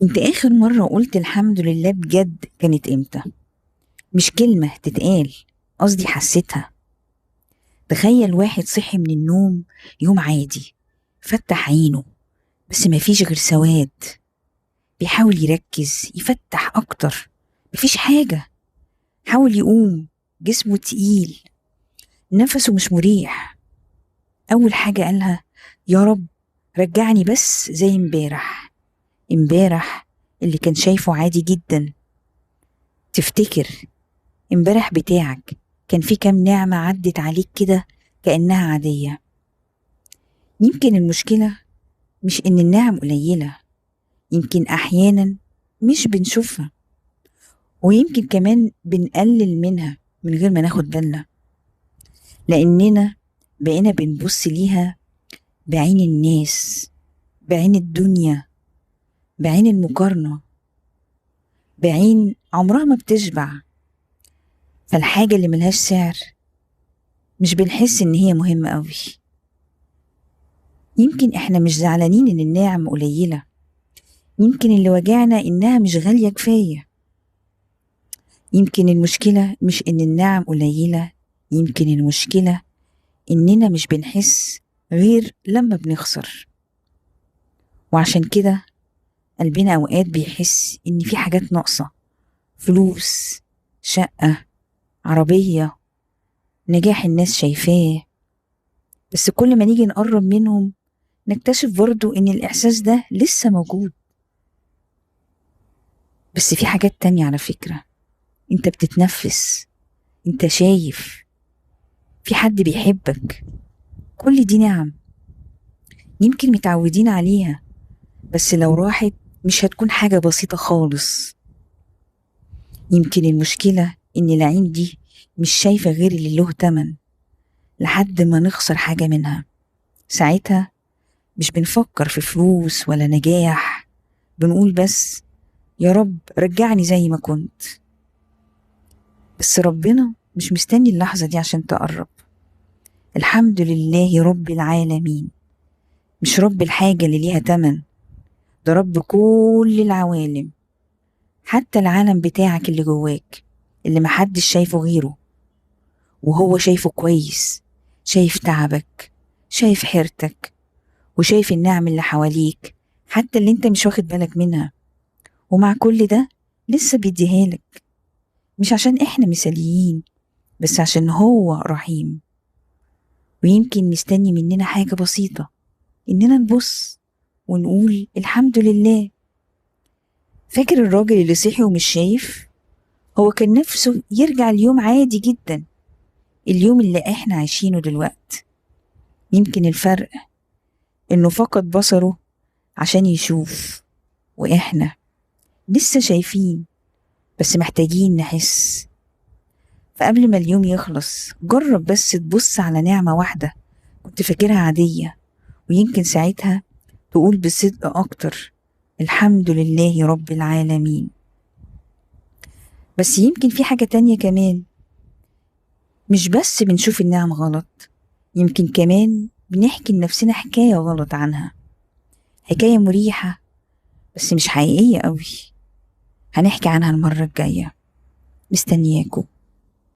انت آخر مرة قلت الحمد لله بجد كانت امتى؟ مش كلمة تتقال، قصدي حسيتها. تخيل واحد صحي من النوم يوم عادي، فتح عينه بس مفيش غير سواد، بيحاول يركز يفتح أكتر، مفيش حاجة. حاول يقوم، جسمه تقيل، نفسه مش مريح. أول حاجة قالها يا رب رجعني بس زي امبارح. امبارح اللي كان شايفه عادي جدا. تفتكر امبارح بتاعك كان في كام نعمة عدت عليك كده كأنها عادية؟ يمكن المشكلة مش إن النعم قليلة، يمكن أحيانا مش بنشوفها، ويمكن كمان بنقلل منها من غير ما ناخد بالنا، لأننا بقينا بنبص ليها بعين الناس، بعين الدنيا، بعين المقارنة، بعين عمرها ما بتشبع. فالحاجة اللي ملهاش سعر مش بنحس إن هي مهمة قوي. يمكن إحنا مش زعلانين إن النعم قليلة، يمكن اللي وجعنا إنها مش غالية كفاية. يمكن المشكلة مش إن النعم قليلة، يمكن المشكلة إننا مش بنحس غير لما بنخسر. وعشان كده قلبنا أوقات بيحس إن في حاجات ناقصة، فلوس، شقة، عربية، نجاح الناس شايفاه، بس كل ما نيجي نقرب منهم نكتشف برضو إن الإحساس ده لسه موجود. بس في حاجات تانية على فكرة، انت بتتنفس، انت شايف، في حد بيحبك، كل دي نعم يمكن متعودين عليها، بس لو راحت مش هتكون حاجة بسيطة خالص. يمكن المشكلة إن العين دي مش شايفة غير اللي له تمن، لحد ما نخسر حاجة منها. ساعتها مش بنفكر في فلوس ولا نجاح، بنقول بس يا رب رجعني زي ما كنت. بس ربنا مش مستني اللحظة دي عشان تقرب. الحمد لله رب العالمين، مش رب الحاجة اللي ليها تمن، ده رب كل العوالم، حتى العالم بتاعك اللي جواك اللي محدش شايفه غيره، وهو شايفه كويس، شايف تعبك، شايف حيرتك، وشايف النعم اللي حواليك حتى اللي انت مش واخد بالك منها. ومع كل ده لسه بيديها لك، مش عشان احنا مثاليين، بس عشان هو رحيم. ويمكن مستني مننا حاجة بسيطة، إننا نبص ونقول الحمد لله. فاكر الراجل اللي صحي ومش شايف؟ هو كان نفسه يرجع اليوم عادي جدا، اليوم اللي احنا عايشينه دلوقت. يمكن الفرق إنه فقد بصره عشان يشوف، وإحنا لسه شايفين بس محتاجين نحس. فقبل ما اليوم يخلص جرب بس تبص على نعمة واحدة كنت فاكرها عادية، ويمكن ساعتها تقول بصدق أكتر الحمد لله رب العالمين. بس يمكن في حاجة تانية كمان، مش بس بنشوف النعم غلط، يمكن كمان بنحكي لنفسنا حكاية غلط عنها، حكاية مريحة بس مش حقيقية قوي. هنحكي عنها المرة الجاية. مستنياكم.